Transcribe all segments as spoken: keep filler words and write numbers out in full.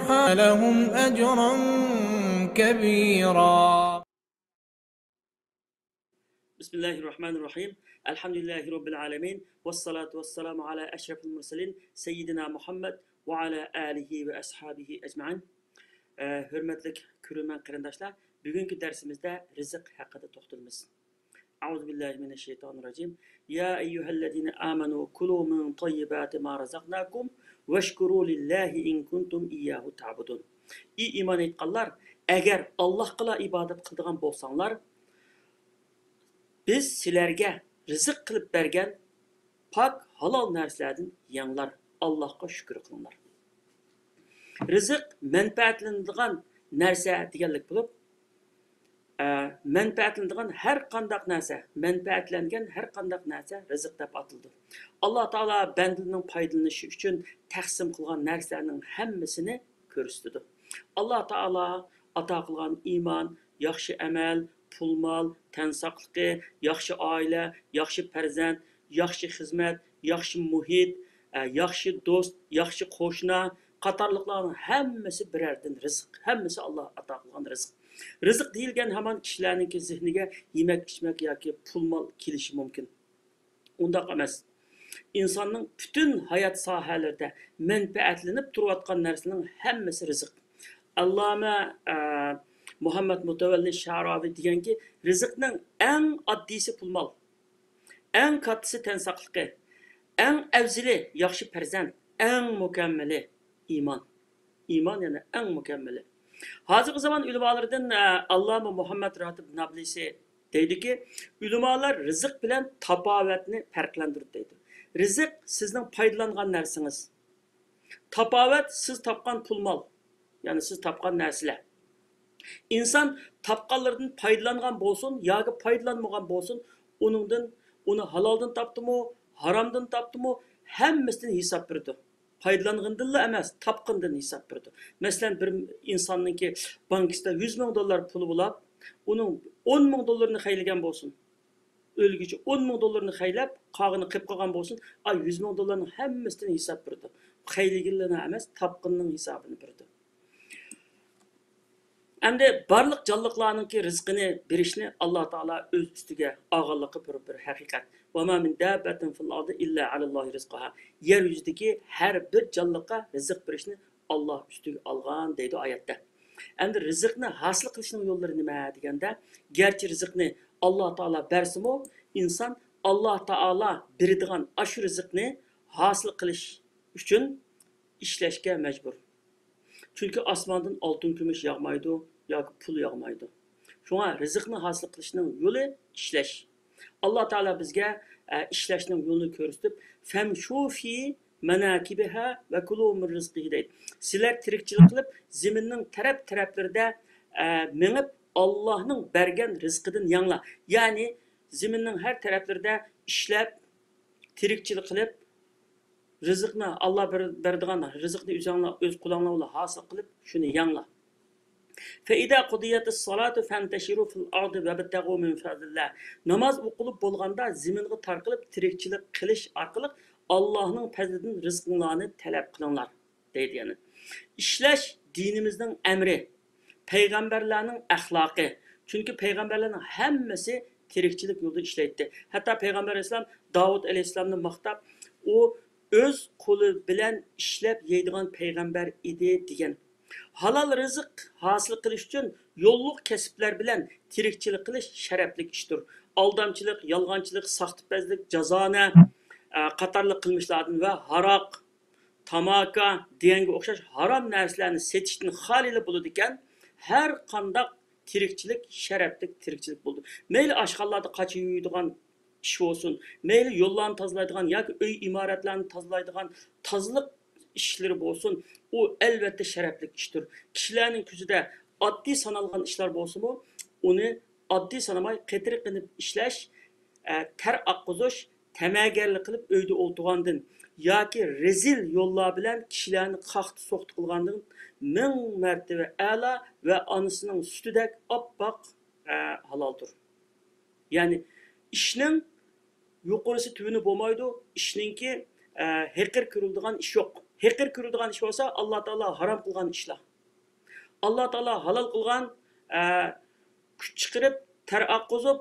لهم أجرا كبيرا. بسم الله الرحمن الرحيم. الحمد لله رب العالمين. والصلاة والسلام على أشرف المرسلين سيدنا محمد وعلى آله وأصحابه أجمعين. ئە، ھۆرمەتلىك كۆرۈرمەن قېرىنداشلار، بۈگۈنكى دەرسىمىزدە رىزىق ھەققىدە توختىلىمىز. أعوذ بالله من الشيطان الرجيم. يا أيها الذين آمنوا كلوا من طيبات ما رزقناكم واشكروا لله إن كنتم إياه تعبدون. ئى ئىمان ئېيتقانلار، ئەگەر ئاللاھقىلا ئىبادەت قىلىدىغان بولساڭلار، بىز سىلەرگە رىزىق قىلىپ بەرگەن پاك، ھالال نەرسىلەردىن يەڭلار، ئاللاھقا شۈكۈر قىلىڭلار. رىزىق مەنپەئەتلىنىدىغان نەرسە دېگەنلىك بولۇپ، ئە، مەنپەئەتلىنىدىغان ھەر قانداق نەرسە، مەنپەئەتلەنگەن ھەر قانداق نەرسە رىزىق دەپ ئاتىلىدۇ. ئاللا تائالا بەندىلىرىنىڭ پايدىلىنىشى ئۈچۈن تەقسىم قىلغان نەرسىلەرنىڭ ھەممىسىنى كۆرسىتىدۇ. ئاللا تائالا ئاتا قىلغان ئىمان، ياخشى ئەمەل، پۇل-مال، تەن ساقلىقى، ياخشى ئائىلە، ياخشى پەرزەنت، ياخشى خىزمەت، ياخشى مۇھىت، ئە، ياخشى دوست، ياخشى قوشنا قاتارلىقلارنىڭ ھەممىسى بىرەردىن رىزىق. ھەممىسى ئاللا ئاتا قىلغان رىزىق. رىزىق دېيىلگەن ھامان كىشىلەرنىڭكى زېھنىگە يېمەك-ئىچمەك ياكى پۇل-مال كېلىشى مۇمكىن. ئۇنداق ئەمەس. ئىنساننىڭ پۈتۈن ھايات ساھەلىرىدە مەنپەئەتلىنىپ تۇرۇۋاتقان نەرسىنىڭ ھەممىسى رىزىق. ئاللامە، ئە، مۇھەممەد مۇتەۋەللى شەئراۋى دېگەنكى، رىزىقنىڭ ئەڭ ئاددىيسى پۇل-مال، ئەڭ كاتتىسى تەن ساقلىقى، ئەڭ ئەۋزىلى ياخشى پەرزەنت، ئەڭ مۇكەممىلى ئىمان. ئىمان يەنە ئەڭ مۇكەممىلى. ھازىرقى زامان ئۆلىمالىرىدىن، ئە، ئاللامە مۇھەممەد راتىب نابلىسى دەيدۇكى، ئۆلىمالار رىزىق بىلەن تاپاۋەتنى پەرقلەندۈردى دەيدۇ. رىزىق سىزنىڭ پايدىلانغان نەرسىڭىز. تاپاۋەت سىز تاپقان پۇل-مال، يەنى سىز تاپقان نەرسىلەر. ئىنسان تاپقانلىرىدىن پايدىلانغان بولسۇن ياكى پايدىلانمىغان بولسۇن، ئۇنىڭدىن، ئۇنى ھالالدىن تاپتىمۇ، ھارامدىن تاپتىمۇ، ھەممىسىدىن ھېساب بېرىدۇ. پايدىلانغىنىدىنلا ئەمەس، تاپقىنىدىن ھېساب بېرىدۇ. مەسىلەن، بىر ئىنساننىڭكى بانكىسىدا يۈز مىڭ دوللار پۇلى بولاپ، ئۇنىڭ ئون مىڭ دوللىرىنى خەجلىگەن بولسۇن، ئۆلگۈچى ئون مىڭ دوللىرىنى خەجلەپ، قالغىنى قېلىپ قالغان بولسۇن، ئا، يۈز مىڭ دوللارنىڭ ھەممىسىدىن ھېساب بېرىدۇ. خەجلىگىنىلا ئەمەس، تاپقىنىنىڭ ھېسابىنى بېرىدۇ. ئەمدى بارلىق جانلىقلارنىڭكى رىزقىنى بېرىشنى ئاللا تائالا ئۆز ئۈستىگە ئالغانلىقى بىر، بىر ھەقىقەت. وما من دابة في الأرض إلا على الله رزقها. يەر يۈزىدىكى ھەر بىر جانلىققا رىزىق بېرىشنى ئاللا ئۈستىگە ئالغان دەيدۇ ئايەتتە. ئەمدى رىزىقنى ھاسىل قىلىشنىڭ يوللىرى نېمە دېگەندە، گەرچە رىزىقنى ئاللا تائالا بەرسىمۇ، ئىنسان ئاللا تائالا بېرىدىغان ئاشۇ رىزىقنى ھاسىل قىلىش ئۈچۈن ئىشلەشكە مەجبۇر. چۈنكى ئاسماندىن ئالتۇن، كۈمۈش ياغمايدۇ ياكى پۇل ياغمايدۇ. شۇڭا رىزىقنى ھاسىل قىلىشنىڭ يولى ئىشلەش. ئاللا تائالا بىزگە، ئە، ئىشلەشنىڭ يولىنى كۆرسىتىپ، فەمشۇ فى مەناكىبىھا ۋە كۇلۇ مىن رىزقىھى دەيدۇ. سىلەر تىرىكچىلىك قىلىپ، زېمىننىڭ تەرەپ-تەرەپلىرىدە، ئە، مېڭىپ، ئاللانىڭ بەرگەن رىزقىدىن يەڭلار. يەنى زېمىننىڭ ھەر تەرەپلىرىدە ئىشلەپ، تىرىكچىلىك قىلىپ، رىزىقنى، ئاللا بېر-، بېرىدىغان رىزىقنى ئۆزۈڭلار، ئۆز قولۇڭلار بىلەن ھاسىل قىلىپ، شۇنى يەڭلار. فإذا قضيت الصلاة فانتشروا في الأرض وابتغوا من فضل الله. ناماز ئوقۇلۇپ بولغاندا زېمىنغا تارقىلىپ تىرىكچىلىك قىلىش ئارقىلىق ئاللانىڭ پەزلىدىن رىزقىڭلارنى تەلەپ قىلىڭلار، دەيدۇ يەنە. ئىشلەش دىنىمىزنىڭ ئەمرى، پەيغەمبەرلەرنىڭ ئەخلاقى. چۈنكى پەيغەمبەرلەرنىڭ ھەممىسى تىرىكچىلىك يولىدا ئىشلەيتتى. ھەتتا پەيغەمبەر ئەلەيھىسسالام داۋۇت ئەلەيھىسسالامنى ماختاپ، ئۇ ئۆز قولى بىلەن ئىشلەپ يەيدىغان پەيغەمبەر ئىدى، دېگەن. ھالال رىزىق ھاسىل قىلىش ئۈچۈن يوللۇق كەسىپلەر بىلەن تىرىكچىلىك قىلىش شەرەپلىك ئىشتۇر. ئالدامچىلىق، يالغانچىلىق، ساختىپەزلىك، جازانە، ئە، قاتارلىق قىلمىشلاردىن ۋە ھاراق، تاماكا دېگەنگە ئوخشاش ھارام نەرسىلەرنى سېتىشتىن خالىيلا بولىدىكەن، ھەر قانداق تىرىكچىلىك شەرەپلىك تىرىكچىلىك بولىدۇ. مەيلى ئاشخانىلاردا قاچا يۇيىدىغان ئىش بولسۇن، مەيلى يوللارنى تازىلايدىغان ياكى ئۆي ئىمارەتلەرنى تازىلايدىغان تازىلىق ئىشلىرى بولسۇن، ئۇ ئەلۋەتتە شەرەپلىك ئىشتۇر. كىشىلەرنىڭ كۆزىدە ئاددىي سانالغان ئىشلار بولسىمۇ، ئۇنى ئاددىي سانىماي، قېتىرقىنىپ ئىشلەش، ئە، تەر ئاققۇزۇش، تەمەگەرلىك قىلىپ ئۆيدە ئولتۇرغاندىن ياكى رەزىل يوللار بىلەن كىشىلەرنى قاقتى-سوقتى قىلغاندىن مىڭ مەرتىۋە ئەلا ۋە ئانىسىنىڭ سۈتىدەك ئاپئاق، ئە، ھالالدۇر. يەنى ئىشنىڭ يۇقىرىسى تۆۋىنى بولمايدۇ، ئىشنىڭكى، ئە، ھېقىر كۆرۈلىدىغان ئىش يوق. ھېقىر كۆرىدىغان ئىش بولسا، ئاللا تائالا ھارام قىلغان ئىشلار. ئاللا تائالا ھالال قىلغان، ئە، كۈچ چىقىرىپ، تەر ئاققۇزۇپ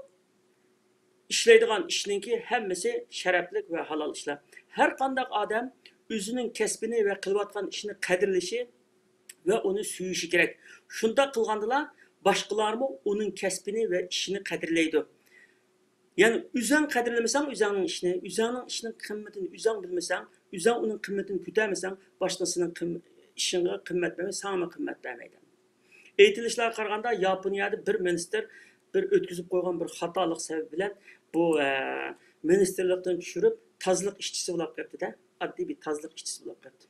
ئىشلەيدىغان ئىشنىڭكى ھەممىسى شەرەپلىك ۋە ھالال ئىشلار. ھەر قانداق ئادەم ئۆزىنىڭ كەسپىنى ۋە قىلىۋاتقان ئىشىنى قەدىرلىشى ۋە ئۇنى سۆيۈشى كېرەك. شۇنداق قىلغاندىلا باشقىلارمۇ ئۇنىڭ كەسپىنى ۋە ئىشىنى قەدىرلەيدۇ. يەنى ئۆزۈڭ قەدىرلىمىسەڭ ئۆزۈڭنىڭ ئىشىنى، ئۆزۈڭنىڭ ئىشىنىڭ قىممىتىنى ئۆزۈڭ بىلمىسەڭ، ئۆزۈڭ ئۇنىڭ قىممىتىنى كۆتەرمىسەڭ، باشقىسىنىڭ قىم-، ئىشىڭغا قىممەت بەرمەي، ساڭىمۇ قىممەت بەرمەيدۇ. ئېيتىلىشلارغا قارىغاندا، ياپونىيەدە بىر مىنىستىر بىر ئۆتكۈزۈپ قويغان بىر خاتالىق سەۋەبى بىلەن بۇ، ئە، مىنىستىرلىقتىن چۈشۈرۈپ، تازىلىق ئىشچىسى بولاپ قېلىپتۇ-دە. ئاددىي بىر تازىلىق ئىشچىسى بولاپ قېلىپتۇ.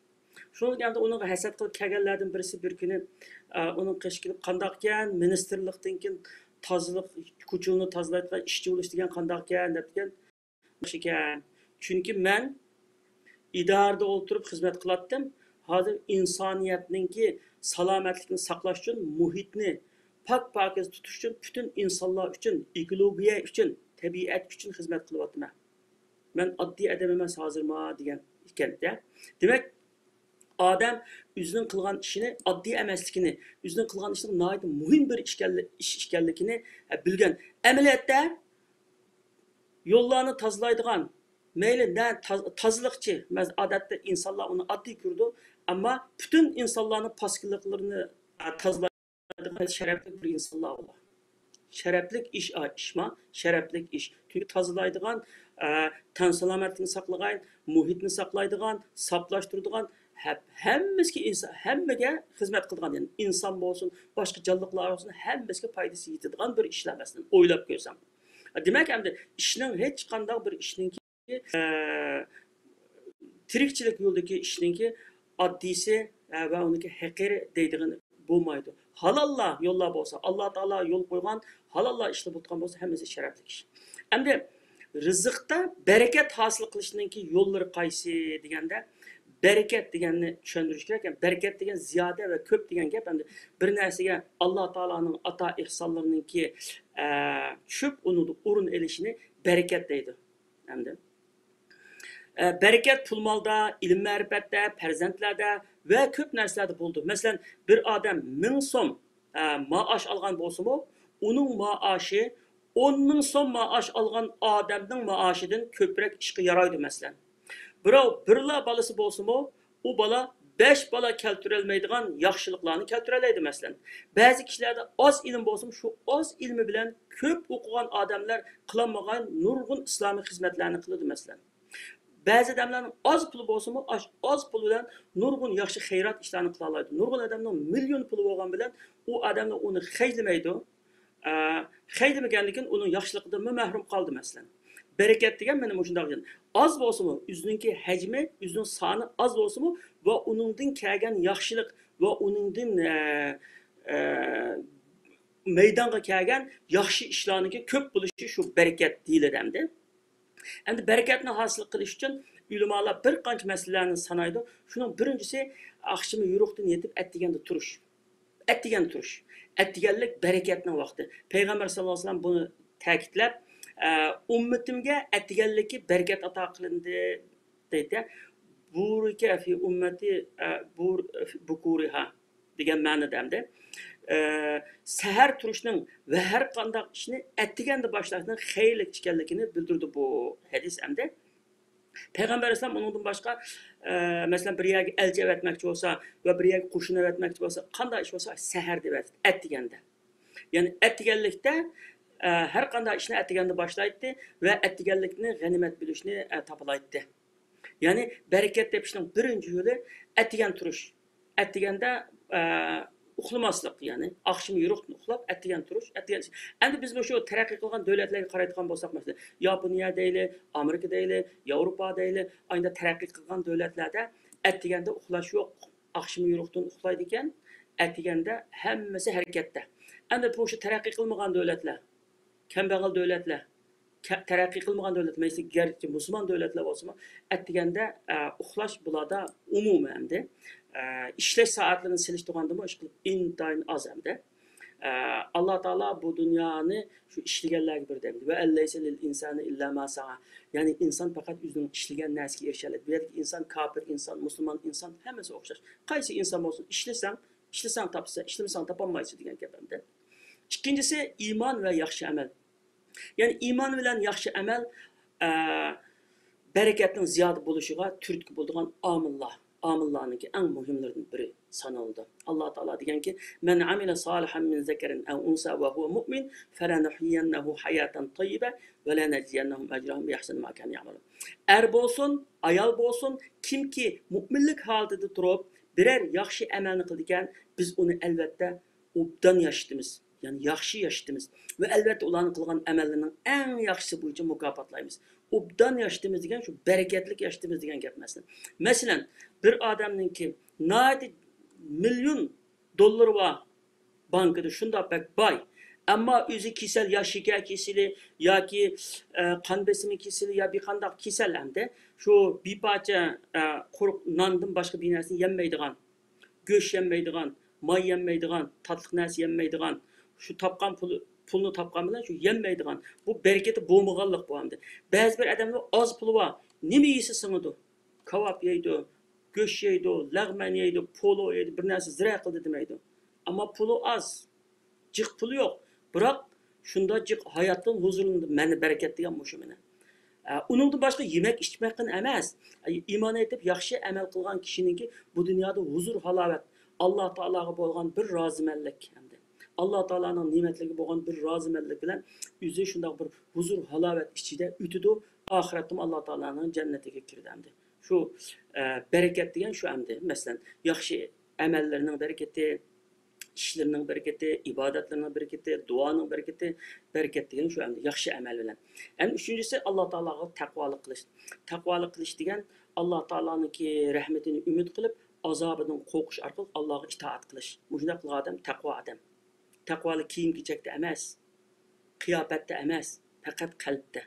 شۇنىڭدىن كېيىن ئۇنىڭغا ھەسەت قىلىپ كەلگەنلەردىن بىرسى بىر كۈنى، ئە، ئۇنىڭ قېشىغا كېلىپ، «قانداقكەن، مىنىستىرلىقتىن كېيىن تازىلىق، كوچىنى تازىلايدىغان ئىشچى بولۇش دېگەن قانداقكەن؟» دەپتىكەن. «ياخشىكەن. چۈنكى مەن ئىدارىدە ئولتۇرۇپ خىزمەت قىلاتتىم. ھازىر ئىنسانىيەتنىڭكى سالامەتلىكىنى ساقلاش ئۈچۈن، مۇھىتنى پاك-پاكىز تۇتۇش ئۈچۈن، پۈتۈن ئىنسانلار ئۈچۈن، ئېكولوگىيە ئۈچۈن، تەبىئەت ئۈچۈن خىزمەت قىلىۋاتىمەن. مەن ئاددىي ئادەم ئەمەس ھازىرما» دېگەن ئىكەن-دە. دېمەك، ئادەم ئۆزىنىڭ قىلغان ئىشىنى ئاددىي ئەمەسلىكىنى، ئۆزىنىڭ قىلغان ئىشىنىڭ ناھايىتى مۇھىم بىر ئىش ئىكەنلىكىنى بىلگەن. ئەمەلىيەتتە يوللارنى تازىلايدىغان، مەيلى نە تاز-، تازىلىقچى، مەس-، ئادەتتە ئىنسانلار ئۇنى ئاددىي كۆرىدۇ، ئەمما پۈتۈن ئىنسانلارنىڭ پاسكىلىقلىرىنى، ئە، تازىلايدىغان شەرەپلىك بىر ئىنسانلار ئۇلار. شەرەپلىك ئىش، ئا، ئىشما، شەرەپلىك ئىش. چۈنكى تازىلايدىغان، ئە، تەن سالامەتلىكىنى ساقلىغان، مۇھىتنى ساقلايدىغان، ساپلاشتۇرىدىغان، ھە-، ھەممىسىگە ئىنسا-، ھەممىگە خىزمەت قىلىدىغان، يەنى ئىنسان بولسۇن، باشقا جانلىقلار بولسۇن، ھەممىسىگە پايدىسى يېتىدىغان بىر ئىشلار مەسىلەن، ئويلاپ كۆرسەڭ. دېمەك، ئەمدى ئىشنىڭ، ھېچقانداق بىر ئىشنىڭكى، ئە، تىرىكچىلىك يولىدىكى ئىشنىڭكى ئاددىيسى، ئە، ۋە ئۇنىڭكى ھەقىرى دەيدىغىنى بولمايدۇ. ھالاللا يوللار بولسا، ئاللا تائالا يول قويغان ھالاللا ئىشلار بولىدىغان بولسا، ھەممىسى شەرەپلىك ئىش. ئەمدى رىزىقتا بەرىكەت ھاسىل قىلىشنىڭكى يوللىرى قايسى دېگەندە، بەرىكەت دېگەننى چۈشەندۈرۈش كېرەك. يەنى بەرىكەت دېگەن زىيادە ۋە كۆپ دېگەن گەپ. ئەمدى بىر نەرسىگە ئاللا تائالانىڭ ئاتا ئېھسانلىرىنىڭكى، ئە، چۈشۈپ، ئۇنىڭدىن ئورۇن ئېلىشىنى بەرىكەت دەيدۇ. ئەمدى، ئە، بەرىكەت پۇل مالدا، ئىلىم مەرىپەتتە، پەرزەنتلەردە ۋە كۆپ نەرسىلەردە بولىدۇ. مەسىلەن، بىر ئادەم مىڭ سوم، ئە، مائاش ئالغان بولسىمۇ، ئۇنىڭ مائاشى ئون مىڭ سوم مائاش ئالغان ئادەمنىڭ مائاشىدىن كۆپرەك ئىشقا يارايدۇ، مەسىلەن. بىراۋ بىرلا بالىسى بولسىمۇ، ئۇ بالا بەش بالا كەلتۈرەلمەيدىغان ياخشىلىقلارنى كەلتۈرەلەيدۇ، مەسىلەن. بەزى كىشىلەردە ئاز ئىلىم بولسىمۇ، شۇ ئاز ئىلمى بىلەن كۆپ ئوقۇغان ئادەملەر قىلالمىغان نۇرغۇن ئىسلامىي خىزمەتلەرنى قىلىدۇ، مەسىلەن. بەزى ئادەملەرنىڭ ئاز پۇلى بولسىمۇ، ئاش-، ئاز پۇل بىلەن نۇرغۇن ياخشى خەيرات ئىشلارنى قىلالايدۇ. نۇرغۇن ئادەمنىڭ مىليون پۇلى بولغان بىلەن ئۇ ئادەملەر ئۇنى خەجلىمەيدۇ. ئە، خەجلىمىگەندىكىن ئۇنىڭ ياخشىلىقىدىنمۇ مەھرۇم قالدى، مەسىلەن. بەرىكەت دېگەن مانا مۇشۇنداق. ئاز بولسىمۇ، ئۆزىنىڭكى ھەجمى، ئۆزىنىڭ سانى ئاز بولسىمۇ، ۋە ئۇنىڭدىن كەلگەن ياخشىلىق ۋە ئۇنىڭدىن، ئە، ئە، مەيدانغا كەلگەن ياخشى ئىشلارنىڭكى كۆپ بولۇشى شۇ بەرىكەت دېيىلىدۇ ئەمدى. ئەمدى بەرىكەتنى ھاسىل قىلىش ئۈچۈن ئۆلىمالار بىر قانچە مەسىلىلەرنى سانايدۇ. شۇنىڭ بىرىنچىسى، ئاخشىمى يورۇقتىن يېتىپ، ئەتىگەندە تۇرۇش. ئەتىگەندە تۇرۇش. ئەتىگەنلىك بەرىكەتنىڭ ۋاقتى. پەيغەمبەر ساللاللاھۇ ئەلەيھى ۋەسەللەم بۇنى تەكىتلەپ، ئە، «ئۈممىتىمگە ئەتىگەنلىككە بەرىكەت ئاتا قىلىندى» دەيدۇ. «بۇرىكە فى ئۈممەتى، ئە، بۇر-، بۇكۇرىھا» دېگەن مەنىدە ئەمدى. ئە، سەھەر تۇرۇشنىڭ ۋە ھەر قانداق ئىشنى ئەتىگەندە باشلاشنىڭ خەيرلىك ئىكەنلىكىنى بىلدۈرىدۇ بۇ ھەدىس ئەمدى. پەيغەمبەر ئەلەيھىسسالام ئۇنىڭدىن باشقا، ئە، مەسىلەن، بىر يەرگە ئەلچى ئەۋەتمەكچى بولسا ۋە بىر يەرگە قوشۇن ئەۋەتمەكچى بولسا، قانداق ئىش بولسا سەھەر دەپ ئەۋەتىدۇ، ئەتىگەندە. يەنى ئەتىگەنلىكتە، ئە، ھەر قانداق ئىشنى ئەتىگەندە باشلايتتى ۋە ئەتىگەنلىكنى غەنىيمەت بىلىشنى، ئە، تاپىلايتتى. يەنى بەرىكەت تېپىشنىڭ بىرىنچى يولى ئەتىگەن تۇرۇش. ئەتىگەندە، ئە، ئۇخلىماسلىق، يەنى ئاخشىمى يورۇقتىن ئۇخلاپ، ئەتىگەن تۇرۇش، ئەتىگەن. ئەمدى بىز مۇشۇ تەرەققىي قىلغان دۆلەتلەرگە قارايدىغان بولساق، مەسىلەن، ياپونىيە دەيلى، ئامېرىكا دەيلى، ياۋروپا دەيلى، ئايندا تەرەققىي قىلغان دۆلەتلەردە ئەتىگەندە ئۇخلاش يوق. ئاخشىمى يورۇقتىن ئۇخلايدىكەن، ئەتىگەندە ھەممىسى ھەرىكەتتە. ئەمدى مۇشۇ تەرەققىي قىلمىغان دۆلەتلەر، كەمبەغەل دۆلەتلەر، كە-، تەرەققىي قىلمىغان دۆلەت، مەيسە گەرچە مۇسۇلمان دۆلەتلەر بولسىمۇ، ئەتىگەندە، ئە، ئۇخلاش بۇلاردا ئومۇمىي ئەمدى. ئە، ئىشلەش سائەتلىرىنى سېلىشتۇرغاندىمۇ ئىشقىلىپ ئىنتايىن ئاز ئەمدى. ئە، ئاللا تائالا بۇ دۇنيانى شۇ ئىشلىگەنلەرگە بەردى. «وأن ليس للإنسان إلا ما سعى.» يەنى ئىنسان پەقەت ئۆزىنىڭ ئىشلىگەن نەرسىگە ئېرىشەلەيدۇ. بۇ يەردىكى ئىنسان كاپىر ئىنسان، مۇسۇلمان ئىنسان، ھەممىسى ئوخشاش. قايسى ئىنسان بولسۇن، ئىشلىسەڭ، ئىشلىسەڭ تاپسەن، ئىشلىمىسەڭ تاپالمايسەن دېگەن گەپ ئەمدى. ئىككىنچىسى، ئىمان ۋە ياخشى ئەمەل. يەنى ئىمان بىلەن ياخشى ئەمەل، ئە، بەرىكەتنىڭ زىيادە بولۇشىغا تۈرتكە بولىدىغان ئامىللار، ئامىللارنىڭكى ئەڭ مۇھىملىرىدىن بىرى سانىلىدۇ. ئاللا تائالا دېگەنكى، «من عمل صالحا من ذكر أو أنثى وهو مؤمن فلنحيينه حياة طيبة ولنجزينهم أجرهم بأحسن ما كانوا يعملون.» ئەر بولسۇن، ئايال بولسۇن، كىمكى مۇئمىنلىك ھالىتىدە تۇرۇپ، بىرەر ياخشى ئەمەلنى قىلىدىكەن، بىز ئۇنى ئەلۋەتتە ئوبدان ياشىتىمىز، يەنى ياخشى ياشىتىمىز. ۋە ئەلۋەتتە ئۇلارنىڭ قىلغان ئەمەللىرىنىڭ ئەڭ ياخشىسى بويىچە مۇكاپاتلايمىز. ئوبدان ياشىتىمىز دېگەن شۇ بەرىكەتلىك ياشىتىمىز دېگەن گەپ ئەمەس. مەسىلەن، بىر ئادەمنىڭكى ناھايىتى مىليون دوللىرى بار بانكىدا، شۇنداق بەك باي. ئەمما ئۆزى كېسەل، يا شېكەر كېسىلى ياكى، ئە، قان بېسىمى كېسىلى يا بىر قانداق كېسەل ئەمدى. شۇ بىر پارچە، ئە، قۇرۇق ناندىن باشقا بىر نەرسىنى يەممەيدىغان، گۆش يەممەيدىغان، ماي يەممەيدىغان، تاتلىق نەرسە يەممەيدىغان، شۇ تاپقان پۇلى، پۇلنى تاپقان بىلەن شۇ يەممەيدىغان، بۇ بەرىكىتى بولمىغانلىق بۇ ئەمدى. بەزى بىر ئادەملەر ئاز پۇلى بار، نېمە يېسە سىڭىدۇ؟ كاۋاپ يەيدۇ، گۆش يەيدۇ، لەغمەن يەيدۇ، پولۇ يەيدۇ، بىر نەرسە زىرە قىلدى دېمەيدۇ. ئەمما پۇلى ئاز، جىق پۇلى يوق. بىراق شۇنداق جىق ھاياتتىن ھۇزۇرلىنىدۇ. مەنە بەرىكەت دېگەن مۇشۇ مانا. ئە، ئۇنىڭدىن باشقا يېمەك ئىچمەكتىن ئەمەس. ئە، ئىمان ئېيتىپ ياخشى ئەمەل قىلغان كىشىنىڭكى بۇ دۇنيادا ھۇزۇر ھالاۋەت، ئاللا تائالاغا بولغان بىر رازىمەنلىك ئەمدى. ئاللا تائالانىڭ نېمەتلىرىگە بولغان بىر رازىمەنلىك بىلەن ئۆزى شۇنداق بىر ھۇزۇر ھالاۋەت ئىچىدە ئۆتىدۇ. ئاخىرەتتىمۇ ئاللا تائالانىڭ جەننىتىگە كىرىدۇ ئەمدى. شۇ، ئە، بەرىكەت دېگەن شۇ ئەمدى. مەسىلەن، ياخشى ئەمەللىرىنىڭ بەرىكىتى، ئىشلىرىنىڭ بەرىكىتى، ئىبادەتلىرىنىڭ بەرىكىتى، دۇئانىڭ بەرىكىتى، بەرىكەت دېگەن شۇ ئەمدى ياخشى ئەمەل بىلەن. ئەمدى ئۈچىنچىسى، ئاللا تائالاغا تەقۋالىق قىلىش. تەقۋالىق قىلىش دېگەن ئاللا تائالانىڭكى رەھمىتىنى ئۈمىد قىلىپ، ئازابىدىن قورقۇش ئارقىلىق ئاللاغا ئىتائەت قىلىش. مۇشۇنداق قىلغان ئادەم تەقۋا ئادەم. تەقۋالىق كىيىم-كېچەكتە ئەمەس، قىياپەتتە ئەمەس، پەقەت قەلبتە.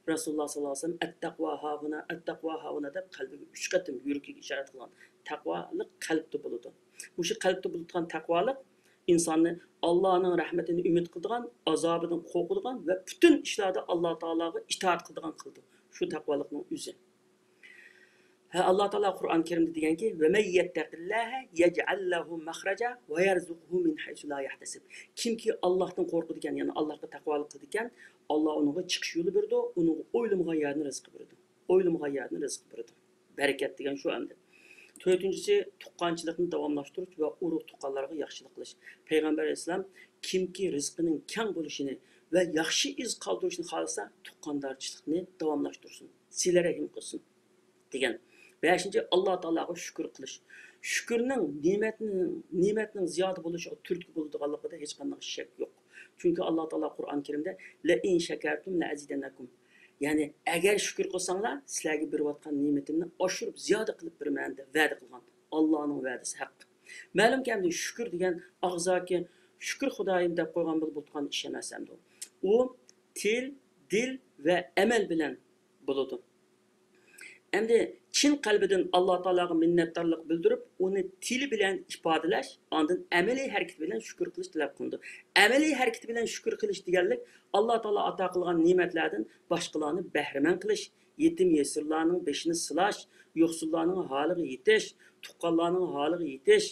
رەسۇلۇللا ساللاللاھۇ ئەلەيھى ۋەسەللەم، «ئەتتەقۋا ھاھۇنا، ئەتتەقۋا ھاھۇنا» دەپ قەلبىگە ئۈچ قېتىم، يۈرىكىگە ئىشارەت قىلغان. تەقۋالىق قەلبتە بولىدۇ. مۇشۇ قەلبتە بولىدىغان تەقۋالىق ئىنساننى ئاللانىڭ رەھمىتىنى ئۈمىد قىلىدىغان، ئازابىدىن قورقىدىغان ۋە پۈتۈن ئىشلاردا ئاللا تائالاغا ئىتائەت قىلىدىغان قىلىدۇ. شۇ تەقۋالىقنىڭ ئۆزى. ھە، ئاللا تائالا قۇرئان كەرىمدە دېگەنكى، «ومن يتق الله يجعل له مخرجا ويرزقه من حيث لا يحتسب.» كىمكى ئاللاھتىن قورقىدىكەن، يەنى ئاللاھقا تەقۋالىق قىلىدىكەن، ئاللا ئۇنىڭغا چىقىش يولى بېرىدۇ، ئۇنىڭغا ئويلىمىغان يەردىن رىزقى بېرىدۇ. ئويلىمىغان يەردىن رىزقى بېرىدۇ. بەرىكەت دېگەن شۇ ئەمدى. تۆتىنچىسى، تۇغقانچىلىقنى داۋاملاشتۇرۇش ۋە ئۇرۇق تۇغقانلارغا ياخشىلىق قىلىش. پەيغەمبەر ئەلەيھىسسالام، كىمكى رىزقىنىڭ كەڭ بولۇشىنى ۋە ياخشى ئىز قالدۇرۇشنى خالىسا، تۇغقاندارچىلىقنى داۋاملاشتۇرسۇن، سىلە رەھىم قىلسۇن دېگەن. بەشىنچى، ئاللا تائالاغا شۈكۈر قىلىش. شۈكۈرنىڭ نېمەتنىڭ، نېمەتنىڭ زىيادە بولۇشىغا تۈرتكە بولىدىغانلىقىدا ھېچقانداق شەك يوق. چۈنكى ئاللا تائالا قۇرئان كەرىمدە، «لئن شكرتم لأزيدنكم.» يەنى، «ئەگەر شۈكۈر قىلساڭلار، سىلەرگە بېرىۋاتقان نېمىتىمنى ئاشۇرۇپ، زىيادە قىلىپ بېرىمەن» دەپ ۋەدە قىلغان. ئاللانىڭ ۋەدىسى ھەق. مەلۇمكى، ئەمدى شۈكۈر دېگەن ئاغزاكى، «شۈكۈر خۇدايىم» دەپ قويغان بولۇپ بولىدىغان ئىش ئەمەس ئەمدى ئۇ. ئۇ تىل، دىل ۋە ئەمەل بىلەن بولىدۇ. ئەمدى چىن قەلبىدىن ئاللا تائالاغا مىننەتدارلىق بىلدۈرۈپ، ئۇنى تىلى بىلەن ئىپادىلەش، ئاندىن ئەمەلىي ھەرىكىتى بىلەن شۈكۈر قىلىش تەلەپ قىلىنىدۇ. ئەمەلىي ھەرىكىتى بىلەن شۈكۈر قىلىش دېگەنلىك، ئاللا تائالا ئاتا قىلغان نېمەتلەردىن باشقىلارنى بەھرىمەن قىلىش، يېتىم يېسىرلارنىڭ بېشىنى سىلاش، يوقسۇللارنىڭ ھالىغا يېتىش، تۇغقانلارنىڭ ھالىغا يېتىش،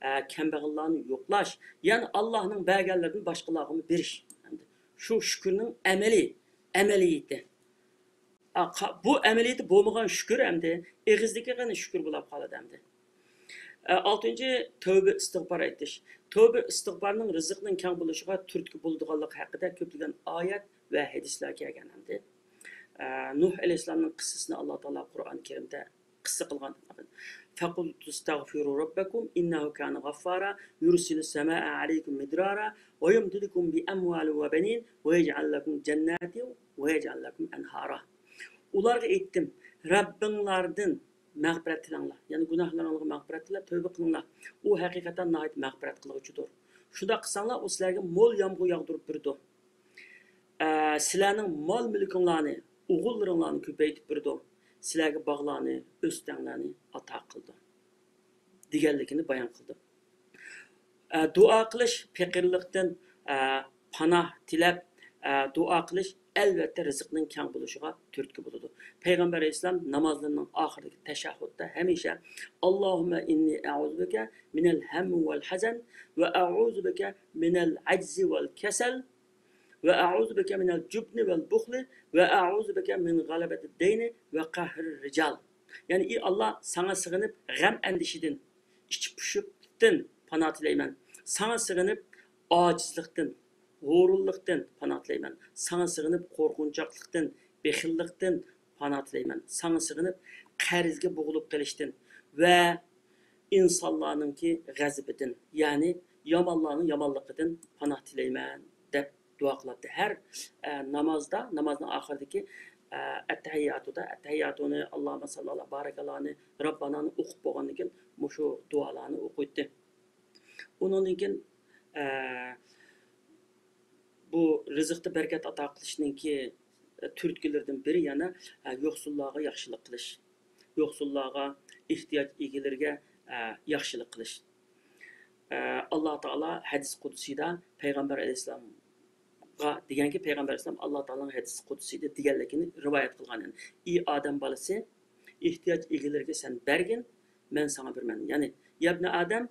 ئە، كەمبەغەللەرنى يوقلاش، يەنى ئاللانىڭ بەرگەنلىرىدىن باشقىلارغىمۇ بېرىش. ئەمدى شۇ شۈكۈرنىڭ ئەمەلىي، ئەمەلىيىتى. ئا، قا-، بۇ ئەمەلىيىتى بولمىغان شۈكۈر ئەمدى ئېغىزدىكىغىنە شۈكۈر بولاپ قالىدۇ ئەمدى. ئە، ئالتىنچى، تەۋبە ئىستىغپار ئېيتىش. تەۋبە ئىستىغپارنىڭ رىزىقنىڭ كەڭ بولۇشىغا تۈرتكە بولىدىغانلىقى ھەققىدە كۆپلىگەن ئايەت ۋە ھەدىسلەر كەلگەن ئەمدى. ئە، نۇھ ئەلەيھىسسالامنىڭ قىسسىسىنى ئاللا تائالا قۇرئان كەرىمدە قىسسە قىلغان. فقلت استغفروا ربكم إنه كان غفارا يرسل السماء عليكم مدرارا ويمددكم بأموال وبنين ويجعل لكم جنات ويجعل لكم أنهارا. ئۇلارغا ئېيتتىم، رەببىڭلاردىن مەغپىرەت تىلەڭلار، يەنى گۇناھلىرىڭلارغا مەغپىرەت تىلەپ تەۋبە قىلىڭلار. ئۇ ھەقىقەتەن ناھايىتى مەغپىرەت قىلغۇچىدۇر. شۇنداق قىلساڭلار، ئۇ سىلەرگە مول يامغۇر ياغدۇرۇپ بېرىدۇ. ئە، سىلەرنىڭ مال-مۈلكۈڭلارنى، ئوغۇللىرىڭلارنى كۆپەيتىپ بېرىدۇ. سىلەرگە باغلارنى، ئۆستەڭلەرنى ئاتا قىلىدۇ، دېگەنلىكىنى بايان قىلدى. ئە، دۇئا قىلىش پېقىرلىقتىن، ئە، پاناھ تىلەپ، ئە، دۇئا قىلىش ئەلۋەتتە رىزىقنىڭ كەڭ بولۇشىغا تۈرتكە بولىدۇ. پەيغەمبەر ئەلەيھىسسالام نامازلىرىنىڭ ئاخىرىدىكى تەشەھھۇدتا ھەمىشە، «اللهم إني أعوذ بك من الهم والحزن، وأعوذ بك من العجز والكسل، وأعوذ بك من الجبن والبخل، وأعوذ بك من غلبة الدين وقهر الرجال.» يەنى، ئى ئاللا، ساڭا سىغىنىپ غەم ئەندىشىدىن، ئىچ پۇشۇقلۇقتىن پاناھ تىلەيمەن. ساڭا سىغىنىپ ئاجىزلىقتىن، ھۇرۇنلۇقتىن پاناھ تىلەيمەن. ساڭا سىغىنىپ قورقۇنچاقلىقتىن، بېخىللىقتىن پاناھ تىلەيمەن. ساڭا سىغىنىپ قەرزگە بوغۇلۇپ قېلىشتىن ۋە ئىنسانلارنىڭكى غەزىپىدىن، يەنى يامانلارنىڭ يامانلىقىدىن پاناھ تىلەيمەن، دەپ دۇئا قىلاتتى. ھەر، ئە، نامازدا، نامازنىڭ ئاخىرىدىكى، ئە، ئەتتەھىياتۇدا، ئەتتەھىياتۇنى، ئاللاھۇممە ساللى ئالا، بارەكاللانى، رەببانانى ئوقۇپ بولغاندىن كېيىن مۇشۇ دۇئالارنى ئوقۇيتتى. ئۇنىڭدىن كېيىن، ئە، بۇ رىزىقتا بەرىكەت ئاتا قىلىشنىڭكى، ئە، تۈرتكىلىرىدىن بىرى يەنە، ئە، يوقسۇللارغا ياخشىلىق قىلىش. يوقسۇللارغا، ئېھتىياج ئىگىلىرىگە، ئە، ياخشىلىق قىلىش. ئە، ئاللا تائالا ھەدىس قۇدسىيدا پەيغەمبەر ئەلەيھىسسالامغا دېگەنكى، پەيغەمبەر ئەلەيھىسسالام ئاللا تائالانىڭ ھەدىس قۇدسىيدا دېگەنلىكىنى رىۋايەت قىلغان. يەنى، ئى ئادەم بالىسى، ئېھتىياج ئىگىلىرىگە سەن بەرگىن، مەن ساڭا بېرىمەن. يەنى، يەبنە ئادەم،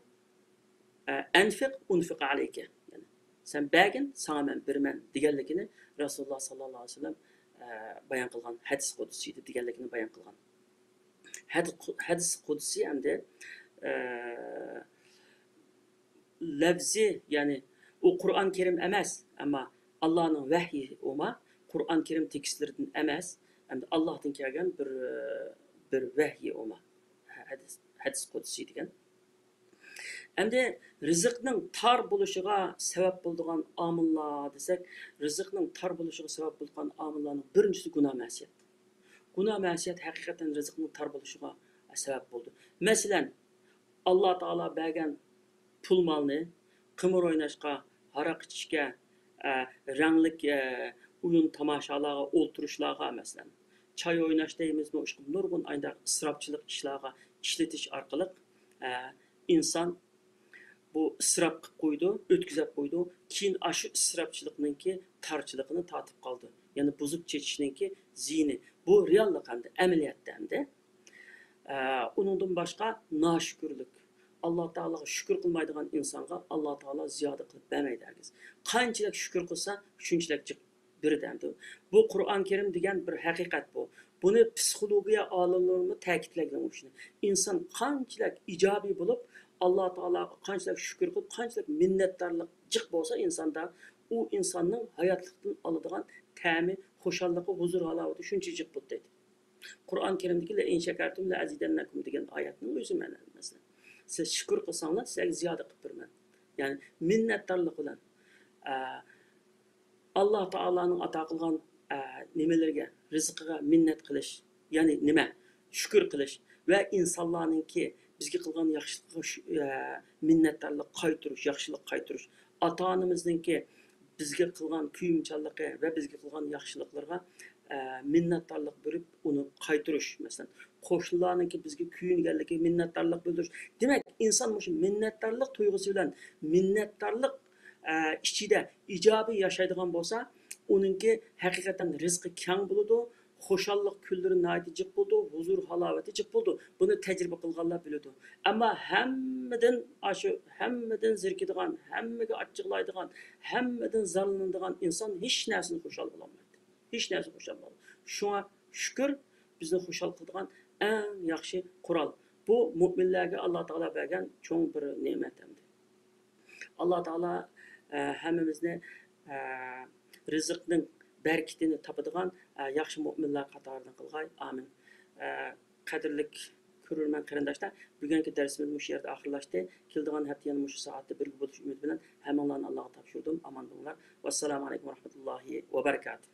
ئە، ئەنفىق ئۇنفىق ئەلەيكە. يەنى، سەن بەرگىن، ساڭا مەن بېرىمەن دېگەنلىكىنى رەسۇلۇللا ساللاللاھۇ ئەلەيھى ۋەسەللەم، ئە، بايان قىلغان، ھەدىس قۇدسىيدا دېگەنلىكىنى بايان قىلغان. ھەد-، ھەدىس قۇدسى ئەمدى، ئە، لەۋزى، يەنى ئۇ قۇرئان كەرىم ئەمەس، ئەمما ئاللانىڭ ۋەھيى ئۇما، قۇرئان كەرىم تېكىستلىرىدىن ئەمەس، ئەمدى ئاللاھتىن كەلگەن بىر، بىر ۋەھيى ئۇما. ھەدىس، ھەدىس قۇدسى دېگەن. ئەمدى رىزىقنىڭ تار بولۇشىغا سەۋەب بولىدىغان ئامىللار دېسەك، رىزىقنىڭ تار بولۇشىغا سەۋەب بولىدىغان ئامىللارنىڭ بىرىنچىسى گۇناھ مەسىيەت. گۇناھ مەسىيەت ھەقىقەتەن رىزىقنىڭ تار بولۇشىغا سەۋەب بولىدۇ. مەسىلەن، ئاللا تائالا بەرگەن پۇل مالنى قىمار ئويناشقا، ھاراق ئىچىشكە، ئە، رەڭلىك، ئە، ئويۇن تاماشالارغا ئولتۇرۇشلارغا، مەسىلەن، چاي ئويناش دەيمىزمۇ، ئىشقىلىپ نۇرغۇن ئاينداق ئىسراپچىلىق ئىشلارغا ئىشلىتىش ئارقىلىق، ئە، ئىنسان بۇ ئىسراپ قىلىپ قويىدۇ، ئۆتكۈزۈپ قويىدۇ. كېيىن ئاشۇ ئىسراپچىلىقنىڭكى تارچىلىقىنى تارتىپ قالىدۇ. يەنى بۇزۇپ چېچىشنىڭكى زىيىنى. بۇ رېئاللىق ئەمدى، ئەمەلىيەتتە ئەمدى. ئە، ئۇنىڭدىن باشقا ناشۈكۈرلۈك. ئاللا تائالاغا شۈكۈر قىلمايدىغان ئىنسانغا ئاللا تائالا زىيادە قىلىپ بەرمەيدۇ ھەرگىز. قانچىلىك شۈكۈر قىلسا، شۇنچىلىك جىق بېرىدۇ ئەمدى. بۇ قۇرئان كەرىم دېگەن بىر ھەقىقەت بۇ. بۇنى پسىخولوگىيە ئالىملىرىمۇ تەكىتلەيدۇ ئۇ ئىشنى. ئىنسان قانچىلىك ئىجابىي بولۇپ، ئاللا تائالاغا قانچىلىك شۈكۈر قىلىپ، قانچىلىك مىننەتدارلىق جىق بولسا ئىنساندا، ئۇ ئىنساننىڭ ھاياتلىقتىن ئالىدىغان تەمى، خۇشاللىقى، ھۇزۇر ھالاۋىتى شۇنچە جىق بولىدۇ دەيدۇ. قۇرئان كەرىمدىكى «لەئىن شەكەرتۇم لەئەزىدەننەكۇم» دېگەن ئايەتنىڭ ئۆزى مەنە، مەسىلەن. سىز شۈكۈر قىلساڭلار، سىزگە زىيادە قىلىپ بېرىمەن. يەنى مىننەتدارلىق بىلەن، ئە، ئاللا تائالانىڭ ئاتا قىلغان، ئە، نېمىلىرىگە، رىزقىغا مىننەت قىلىش، يەنى نېمە؟ شۈكۈر قىلىش ۋە ئىنسانلارنىڭكى بىزگە قىلغان ياخشىلىقىغا شۈ-، ئە، مىننەتدارلىق قايتۇرۇش، ياخشىلىق قايتۇرۇش. ئاتا-ئانىمىزنىڭكى بىزگە قىلغان كۆيۈمچانلىقى ۋە بىزگە قىلغان ياخشىلىقلىرىغا، ئە، مىننەتدارلىق بېرىپ، ئۇنى قايتۇرۇش، مەسىلەن، قوشنىلارنىڭكى بىزگە كۆيۈنگەنلىكى، مىننەتدارلىق بىلدۈرۈش. دېمەك، ئىنسان مۇشۇ مىننەتدارلىق تۇيغۇسى بىلەن، مىننەتدارلىق، ئە، ئىچىدە ئىجابىي ياشايدىغان بولسا، ئۇنىڭكى ھەقىقەتەن رىزقى كەڭ بولىدۇ، خۇشاللىق كۈنلىرى ناھايىتى جىق بولىدۇ، ھۇزۇر ھالاۋىتى جىق بولىدۇ. بۇنى تەجرىبە قىلغانلار بىلىدۇ. ئەمما ھەممىدىن ئاشۇ، ھەممىدىن زېرىكىدىغان، ھەممىگە ئاچچىقلايدىغان، ھەممىدىن زارلىنىدىغان ئىنسان ھېچ نەرسىدىن خۇشال بولالمايدۇ. ھېچ نەرسە خۇشال بولمايدۇ. شۇڭا شۈكۈر بىزنى خۇشال قىلىدىغان ئەڭ ياخشى قورال. بۇ مۆمىنلەرگە ئاللا تائالا بەرگەن چوڭ بىر نېمەت ئەمدى. ئاللا تائالا، ئە، ھەممىمىزنى، ئە، رىزىقنىڭ بەرىكىتىنى تاپىدىغان، ئە، ياخشى مۆمىنلەر قاتارىدىن قىلغاي. ئامىن. ئە، قەدىرلىك كۆرۈرمەن قېرىنداشلار، بۈگۈنكى دەرسىمىز مۇشۇ يەردە ئاخىرلاشتى. كېلىدىغان ھەپتە يەنە مۇشۇ سائەتتە بىرگە بولۇش ئۈمىدى بىلەن ھەممىڭلارنى ئاللاغا تاپشۇردۇم. ئامان بولۇڭلار. ۋەسسالامۇ ئەلەيكۇم ۋەرەھمەتۇللاھى ۋەبەرىكاتۇھ.